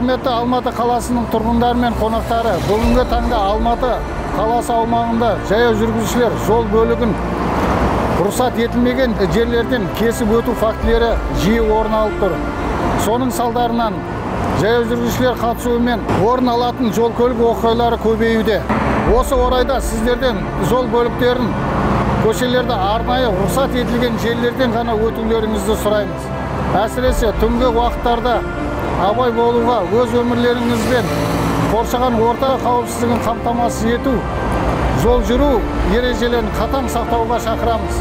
Құрметті Алматы қаласының тұрғындары мен қонақтары, бүгінгі таңда Алматы қаласы аумағында жаяу жүргіншілер жол бөлігін рұқсат етілмеген жерлерден кесіп өту фактілері жиі орын алып тұр. Соның салдарынан жаяу жүргіншілер қатысуымен орын алатын жол көлік оқиғалары көбеюде. Осы орайда сіздерден жол бөліктерін көшелерді арнайы рұқсат етілген жерлерден ғана өтулеріңізді сұраймыз. Әсіресе түнгі уақыттарда абай болуға, өз өмірлеріңізбен қоршаған орта қауіпсіздігін қамтамасыз ету, жол жүру ережелерін қатаң сақтауға шақырамыз.